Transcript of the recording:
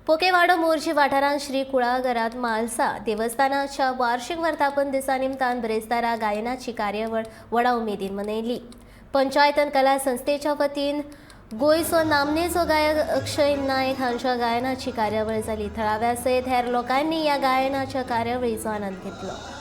पोकेवाडो मोरजी वाठारांत श्री कुळागरात म्हालसा देवस्थानाच्या वार्षिक वर्धापन दिसा निमतान ब्रेस्तारा गायनाची कार्यावळ व्हडा उमेदीन मनयली. पंचायतन कला संस्थेच्या वतीन गोंयचो नामनेचो गायक अक्षय नायक हांच्या गायनाची कार्यावळ जाली. थळाव्या सयत हेर लोकांनी ह्या गायनाच्या कार्यावळीचो आनंद घेतलो.